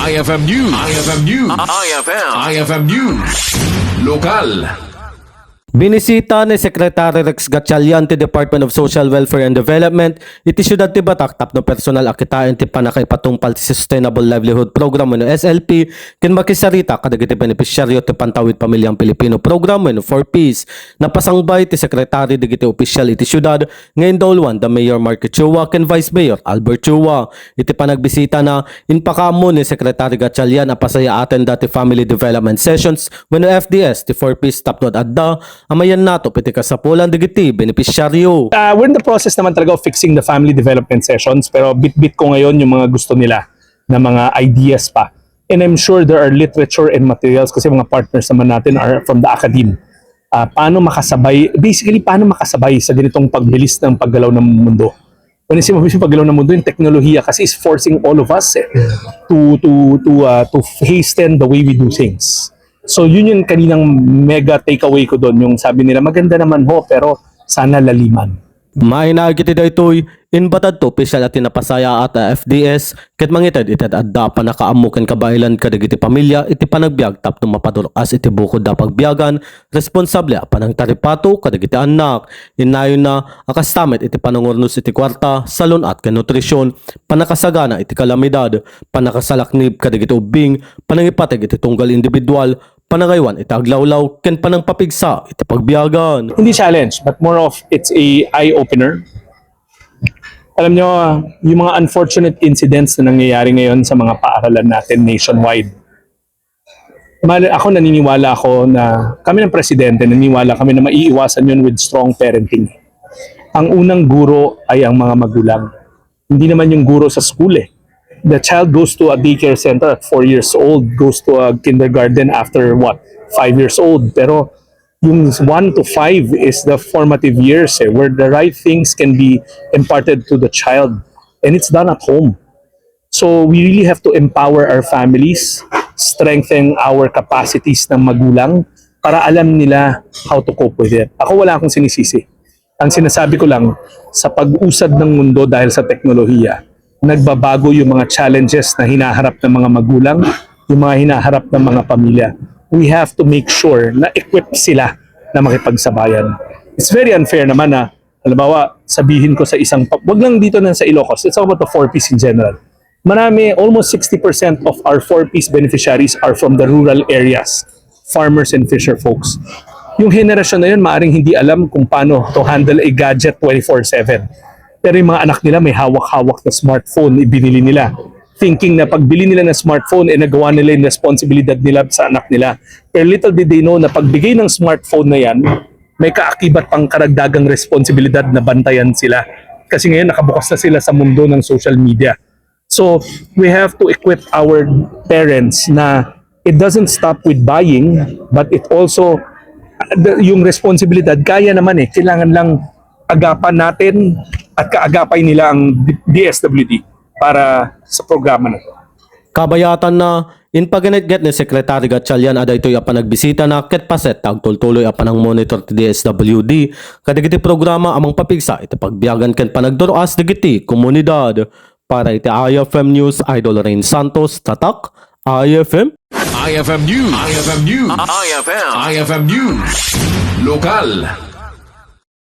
IFM News. IFM News. IFM News. Lokal. Binisita ni Secretary Rex Gatchalian ti Department of Social Welfare and Development iti syudad ti Batak tapno personal akitain ti panakay patungpal ti Sustainable Livelihood Program no SLP ken makisarita kadagiti benepisyaryo ti Pantawid Pamilyang Pilipino Program no 4Ps. Napasangbay ti Secretary digiti opisyal iti syudad ngayon Dolwan the Mayor Mark Chua ken Vice Mayor Albert Chua. Iti panagbisita na inpakamo ni Secretary Gatchalian apasaya aten dati family development sessions when FDS ti 4Ps tapno adda amayan nato piti kasapulan digiti benepisyaryo. We're in the process naman talaga of fixing the family development sessions pero bit-bit ko ngayon yung mga gusto nila na mga ideas pa. And I'm sure there are literature and materials kasi mga partners naman natin are from the academe. Paano makasabay sa ganitong pagbilis ng paggalaw ng mundo. When I say mabilis yung paggalaw ng mundo, yung teknolohiya kasi is forcing all of us to hasten the way we do things. So yun yung kaninang mega takeaway ko doon, yung sabi nila maganda naman ho pero sana laliman. Mahinagiti daytoy inbatad to opisyal at tinapasaya at FDS ket mangitad itad adda pa nakaammo ken kabailan kadagiti pamilya iti panagbiag tapno mapaduras iti bukod da pagbiagan responsable panang taripato kadagiti anak inayon na akastamet iti panangurnos iti kwarta salon at ken nutrisyon panakasagana iti kalamidad panakasalaknib kadagiti ubing panangipateg iti tunggal individual panangaywan iti aglawlaw ken panangpapigsa iti pagbiagan. Hindi challenge but more of it's a eye opener. Alam nyo, yung mga unfortunate incidents na nangyayari ngayon sa mga paaralan natin nationwide. Naniniwala ako na kami ng presidente, naniniwala kami na maiiwasan yun with strong parenting. Ang unang guro ay ang mga magulang. Hindi naman yung guro sa school eh. The child goes to a daycare center at 4 years old, goes to a kindergarten after 5 years old. Pero yung 1 to 5 is the formative years where the right things can be imparted to the child and it's done at home. So we really have to empower our families, strengthen our capacities ng magulang para alam nila how to cope with it. Ako wala akong sinisisi. Ang sinasabi ko lang, sa pag-usad ng mundo dahil sa teknolohiya, nagbabago yung mga challenges na hinaharap ng mga magulang, yung mga hinaharap ng mga pamilya. We have to make sure na equip sila na makipagsabayan. It's very unfair naman na, halimbawa, sabihin ko sa wag lang dito na sa Ilocos, let's talk about the 4Ps in general. Almost 60% of our 4Ps beneficiaries are from the rural areas, farmers and fisher folks. Yung henerasyon na yun, maaring hindi alam kung paano to handle a gadget 24/7. Pero yung mga anak nila may hawak-hawak na smartphone, ibinili nila. Thinking na pagbili nila ng smartphone, nagawa nila yung responsibilidad nila sa anak nila. Pero little did they know na pagbigay ng smartphone na yan, may kaakibat pang karagdagang responsibilidad na bantayan sila. Kasi ngayon nakabukas na sila sa mundo ng social media. So we have to equip our parents na it doesn't stop with buying, but it also, yung responsibilidad, kaya naman kailangan lang agapan natin at kaagapay nila ang DSWD para sa programa na ito. Kabayatan na inpaganit-get ni Secretary Gatchalian aday ito'y apanagbisita na ket paset tagtultuloy apanang monitor ti DSWD kadagiti programa amang papigsa iti pagbiagan ken panagduruas digiti komunidad. Para iti IFM News, Idol Rain Santos, Tatak, IFM. IFM News. IFM News. IFM News. Lokal.